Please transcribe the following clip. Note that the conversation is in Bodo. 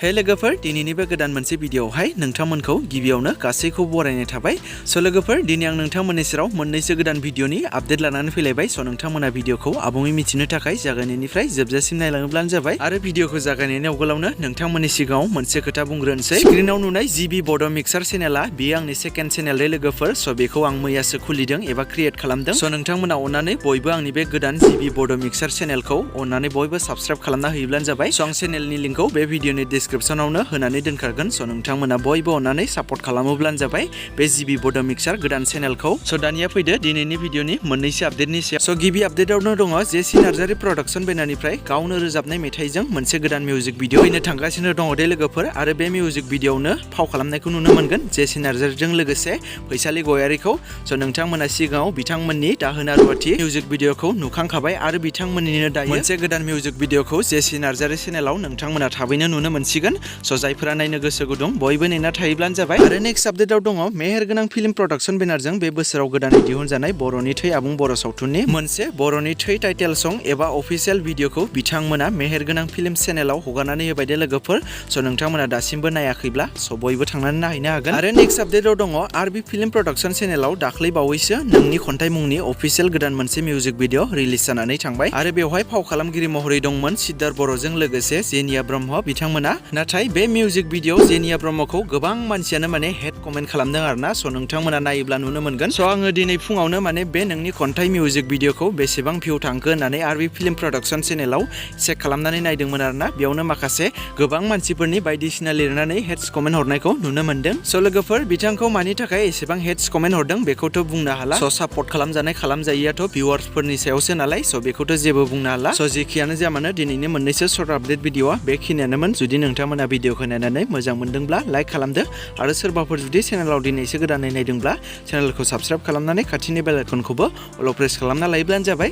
हे लोगोफोर दिनैनि बे गोदान मोनसे भिडियोआवहाय नोंथांमोनखौ गिबियावनो गासैखौबो बरायनाय थाबाय। स' लोगोफोर दिनै आं नोंथांमोननि सेराव मोननैसो गोदान भिडियोनि आपडेट लानानै फैलायबाय। स' नोंथांमोना भिडियोखौ आबुङै मिथिनो थाखाय जागायनायनिफ्राय जोबजासिम नायलाङोब्लानो जाबाय। आरो भिडियोखौ जागायनायनि आवगोलावनो नोंथांमोननि सिगाङाव मोनसे खोथा बुंग्रोनोसै। स्क्रिनाव नुनाय जिबि बड' मिक्सार चेनेला बेयो आंनि सेकेन्ड चेनेल रे लोगोफोर। स' बेखौ आं मैयासो खुलिदों एबा क्रिएट खालामदों। स' नोंथांमोना अननानै बयबो आंनि बे गोदान जिबि बड' मिक्सार चेनेलखौ अननानै बयबो साबस्क्राइब खालामना होयोब्लानो जाबाय। स' आं चेनेलनि लिंकखौ बे भिडियोनि डिसक्रिपसनावनो होनानै दोनखागोन। स' नोंथांमोना बयबो अननानै सापर्ट खालामोब्लानो जाबाय बे जिबि बड' मिक्सार गोदान चेनेलखौ। स' दानिया फैदो दिनैनि भिडियोनि मोननैसो आपडेटनि सायाव। स' गिबि आपडेटआवनो दङ जेसि नार्जारी प्रडाक्शन बेनारनिफ्राय गावनो रोजाबनाय मेथाइजों मोनसे गोदान मिउजिक भिडियो फैनो थांगासिनो दङ दे लोगोफोर। आरो बे मिउजिक भिडियोआवनो फाव खालामनायखौ नुनो मोनगोन जेसि नार्जारीजों लोगोसे फैसालि गयारिखौ। स' नोंथांमोना सिगाङाव बिथांमोननि दाहोना रुवाथि मिउजिक भिडियोखौ नुखांखाबाय आरो बिथांमोननिनो दायो मोनसे गोदान मिउजिक भिडियोखौ जेसि नार्जारी चेनेलाव नोंथांमोना थाबैनो नुनो मोनसिगोन। स' जायफोरा नायनो गोसो गुदुं बयबो नेना थायोब्लानो जाबाय। आरो नेक्स्ट आपडेटआव दङ मेहेरगोनां फिल्म प्रडाक्शन बेनारजों बे बोसोराव गोदानै दिहुनजानाय बर'नि थै आबुं बर' सावथुननि मोनसे बर'नि थै टाइटेल सं एबा अफिसियेल भिडियोखौ बिथांमोना मेहेरगोनां फिल्म चेनेलाव हगारनानै होबाय दे लोगोफोर। स' नोंथांमोना दासिमबो नायाखैब्ला स' बयबो थांनानै नायहैनो हागोन। आरो नेक्स्ट आपडेटआव दङ आरबि फिल्म प्रडाक्शन चेनेलाव दाख्लै बावैसो नोंनि खन्थाइ मुंनि अफिसियेल गोदान मोनसे मिउजिक भिडियो रिलिज जानानै थांबाय। आरो बेवहाय फाव खालामगिरि महरै दंमोन सिद्धार्थ बर'जों लोगोसे जेनिया ब्रह्म बिथांमोना। नाथाय बे मिउजिक भिडियोआव जेनिया ब्रह्मखौ गोबां मानसियानो माने हेट कमेन्ट खालामदों आरोना। स' नोंथांमोना नायोब्ला नुनो मोनगोन। स' आङो दिनै फुङावनो माने बे नोंनि खन्थाइ मिउजिक भिडियोखौ बेसेबां भिउ थांखो होननानै आरबि फिल्म प्रडाक्शन चेनेलाव चेक खालामनानै नायदोंमोन आरोना। बेयावनो माखासे गोबां मानसिफोरनि बायदिसिना लिरनानै हेट्स कमेन्ट हरनायखौ नुनो मोनदों। स' लोगोफोर बिथांखौ मानि थाखाय एसेबां हेट्स कमेन्ट हरदों बेखौथ' बुंनो हाला। स' सापर्ट खालामजानाय खालामजायियाथ' भिउवार्सफोरनि सायावसो नालाय। स' बेखौथ' जेबो बुंनो हाला। स' जेखियानो जाया मानो दिनैनि मोननैसो सर्ट आपडेट भिडियोआ बेखिनियानोमोन। जुदि नोंथांमोना भिडियोखौ नायनानै मोजां मोनदोंब्ला लाइक खालामदो। आरो सोरबाफोर जुदि चेनेलाव दिनैसो गोदानै नायदोंब्ला चेनेलखौ साबस्क्राइब खालामनानै खाथिनि बेल आइकनखौबो अल प्रेस खालामना लायोब्लानो जाबाय।